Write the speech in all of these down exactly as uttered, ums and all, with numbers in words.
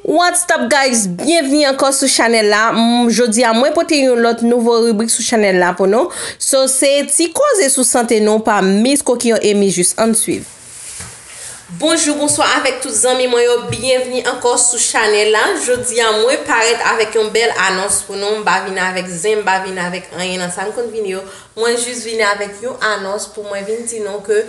What's up guys? Byenvni ankò sou chanèl la. M, jodi a mwen pote yon lòt nouvo ribrik sou chanèl la pou nou. So se ti koze sou sante nou pa Miss Coquillon Amy Jus. Ann swiv. Bonjou, bonswa avèk tout zanmi mwen yo. Byenvni ankò sou chanèl la. Jodi a mwen parèt avèk yon bèl anons pou nou. M pa vin avèk zen, m pa vin avèk anyen nan sa m konn vini yo. Mwen jis vini avèk yon anons pou mwen vin di nou ke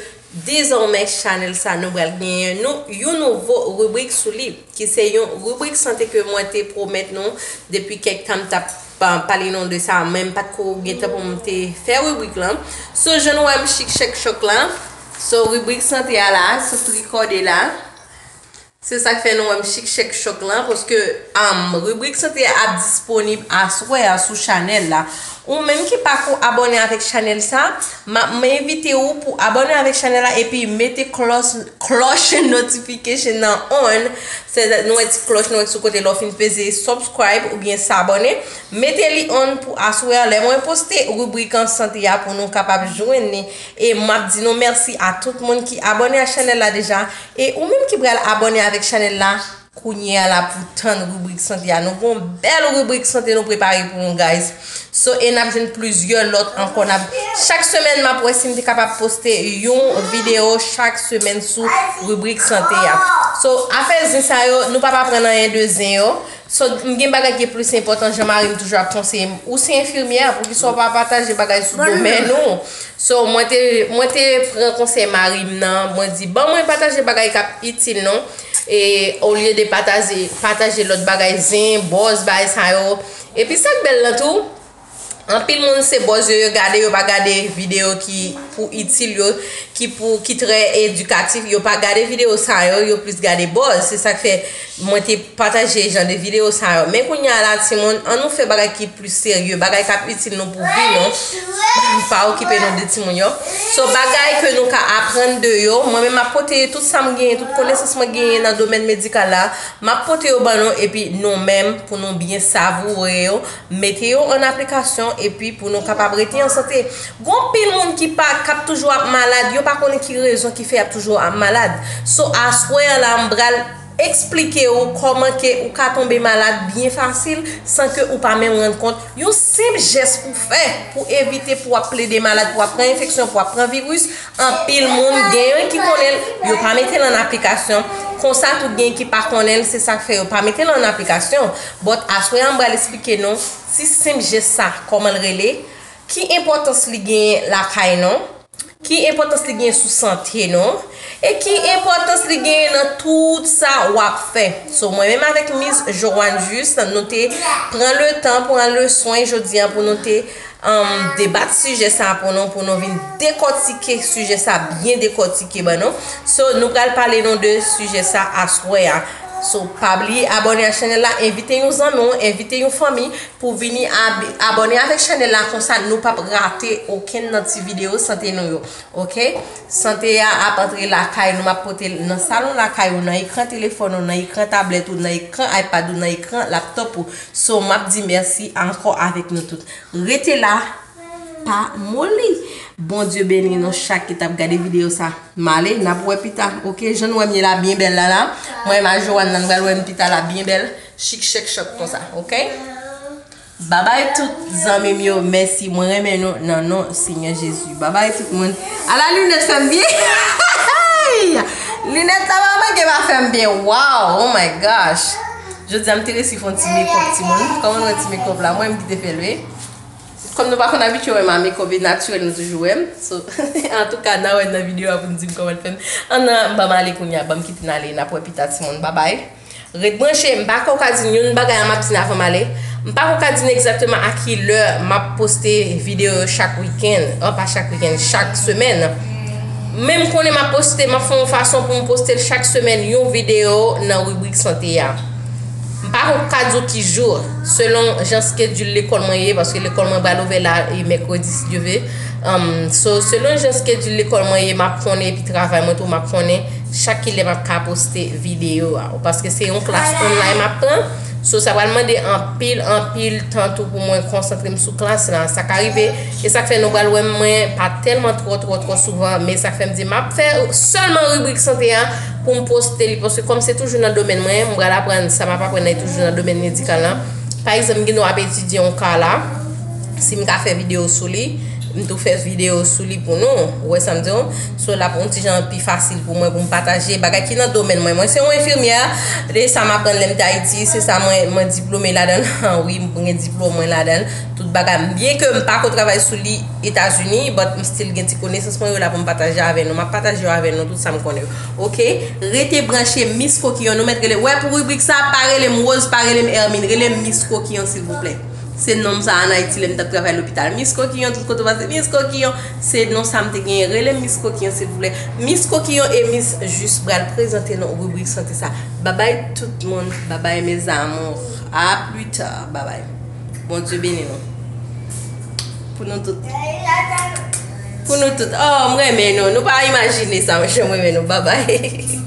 dezòmè chanèl sa nou pral genyen nou yon nouvo ribrik sou li, ki se yon ribrik sante ke mwen te pwomèt nou depi kèk tan. M t ap pa- pale nou de sa, men m pa t ko gen tan pou m te fè ribrik lan. So jan nou wè m chik chèk chòk la. So ribrik sante a la, so trikòde la. Se sa k fè nou wè m chik chèk chòk lan, paske um, ribrik sante a ap disponib aswè a sou chanèl la. Ou menm ki pako abòne avèk chanèl sa, m ap m envite ou pou abòne avèk chanèl la epi mete klòch klòch notification nan on. Se nou wè ti klòch nou wè sou kote lè w fin peze subscribe oubyen s'abonner. Mete li on pou aswè a lè mwen poste ribrik an sante a pou nou kapab jwenn li. E m ap di nou mèsi a tout moun ki abòne a chanèl la deja. E ou menm ki pral abòne avèk chanèl la, kounye a la pou tann ribrik sante a. Nou gon bèl ribrik sante nou prepare pou nou guys. So e n ap jwenn plizyè lòt ankò. N ap chak semèn m ap wè si m te kapab poste yon videyo chak semèn sou ribrik sante a. So afè zen sa yo nou p ap aprann anyen de zen yo. So m gen bagay ki plis enpòtan jan mari m toujou ap konseye m. Ou se enfimyè, poukisa w pa pataje bagay sou domèn ou? So mwen te mwen te pran konsèy mari m nan, mwen di ban mwen pataje bagay k ap itil nou. E olye de pataje pataje lòt bagay zen, bòz, bagay sa yo. Epi sa k bèl lan tou, anpil moun se bòz yo yo gade, yo pa gade videyo ki pou itil yo, ki pou ki trè edikatif. Yo pa gade videyo sa yo, yo plis gade bòz. Se sa k fè mwen te pataje jan de videyo sa yo. Men kounye a la timoun, an nou fè bagay ki plis serye, bagay k ap itil nou pou vi nou. Pa okipe nou de timoun yo. So bagay ke nou ka aprann de yo, mwen menm m ap pote tout sa m genyen, tout konesans mwen genyen nan domèn medikal la, m ap pote yo ban nou epi nou menm pou nou byen savoure yo, mete yo an aplikasyon epi pou nou kapab rete an sante. Gon pil moun ki pa k ap toujou ap malad, yo pa konnen ki rezon ki fè y ap toujou ap malad. So aswè a la m pral eksplike ou kòman ke ou ka tonbe malad byen fasil san ke ou pa menm rann kont. Yon senp jès ou fè pou evite pou w ap plede malad, pou w ap pran enfeksyon, pou w ap pran viris. Anpil moun gen yon ki konnen l, yo pa mete l an aplikasyon. Konsa tou gen ki pa konnen l, se sa k fè yo pa mete l an aplikasyon. But aswè a m pral eksplike nou ti senp jès sa kòman l rele, ki enpòtans li genyen lakay nou, ki enpòtans li genyen sou sante nou, e ki enpòtans li genyen nan tout sa w ap fè. So mwen menm avèk Miss Joanne Juste, nou te pran le tan, pran le swen jodi a pou nou te um, debat sijè sa pou nou, pou nou vin dekòtike sijè sa, byen dekòtike ban nou. So nou pral pale nou de sijè sa aswè a. So pa bliye abòne a chanèl la, envite yon zanmi w, envite yon fanmi pou vini ab- abòne avèk chanèl la, konsa nou p ap rate okenn nan ti videyo sante nou yo. Oke? Sante a ap antre lakay nou, m ap pote l nan salon lakay ou, nan ekran telefòn ou, nan ekran tablèt ou, nan ekran iPad ou, nan ekran laptòp ou. So m ap di mèsi ankò avèk nou tout. Rete la, pa moli. Bondye beni nou chak ki t ap gade videyo sa. M ale, n ap wè pita, oke? Jan nou wè m ye la byen bèl la la. Mwen menm a Joanne nan, n pral wè m pita la byen bèl. Chik chèk chòk konsa, oke? Babay tout zanmi m yo, mèsi, mwen renmen nou nan non Senyè Jezi. Babay tout moun. Ala linèt fè m byen. Linèt la pa manke pa fè m byen. Wow, oh my gosh. Jodi a m te resi fè yon ti makeup timoun. Kòman nou wè ti makeup la? Mwen m ki te fè l wi. Kòm nou pa konn abitye wè m a makeup, e natirèl nou toujou wè m. So, antouka n a wè nan videyo a pou n di m kòman l fè m. Ann nan, ban m ale kounye a, ban m kite n ale, n ap wè pita timoun. Babay. Ret branche, m pa ko ka di n youn bagay a m ap di n avan m ale. M pa ko ka di n egzakteman a ki lè m ap poste videyo yo chak wikenn, an pa chak wikenn, chak semèn. Men m konnen m ap poste, m ap fè yon fason pou m poste l chak semèn yon videyo nan ribrik sante a. M pa ko ka di w ki jou, selon jan skedil lekòl mwen ye, paske lekòl mwen pral ouvè la e mèkredi si Dye vle. Um, so, selon jan skedil lekòl mwen ye, m ap konnen epi travay mwen tou, m ap konnen chak kilè m ap ka poste videyo a. Paske se yon klas online m ap pran. So, sa pral mande anpil, anpil tan tou pou mwen konsantre m sou klas la. Sa ka rive, e sa k fè nou pral wè mwen pa tèlman twò, twò, twò souvan, men sa k fè m di m ap fè sèlman ribrik sante a pou m poste li, paske kòm se toujou nan domèn mwen, m pral aprann sa m ap aprann nan toujou nan domèn medikal la. Pa egzanp, m gen dwa ap etidye yon ka la, si m ka fè videyo sou li, m tou fè videyo sou li pou nou. Ou wè sa m di w? So, l ap yon ti jan pi fasil pou mwen pou m pataje bagay ki nan domèn mwen. Mwen se yon enfimyè, de sa m aprann lè m te Ayiti, se sa mwen, mwen diplome ladan l. Wi, m gen diplòm mwen ladan l. Tout bagay, byen ke m pa ko travay sou li Etazini, but m still gen ti konesans mwen yo la pou m pataje avè nou. M ap pataje yo avè nou tout sa m konnen. Oke? Rete branche Miss Kokiyon. Nou mèt rele. Wè pou ribrik sa, pa rele m Rose, pa rele m Hermine. Rele m Miss Kokiyon, silvouplè. Se non m sa an Ayiti lè m t ap travay lopital. Miss Kokiyon, tout kote w pase, Miss Kokiyon. Se non sa m te genyen. Rele m Miss Kokiyon, silvouplè. Miss Kokiyon e Miss Jus pral prezante nou ribrik sante sa. Babay tout moun. Babay, mes amours. A pli ta. Babay. Bondye beni nou. Pou nou tout. Pou nou tout. Oh, m renmen nou. Nou pa imajine sa, monchè, m renmen nou. Babay.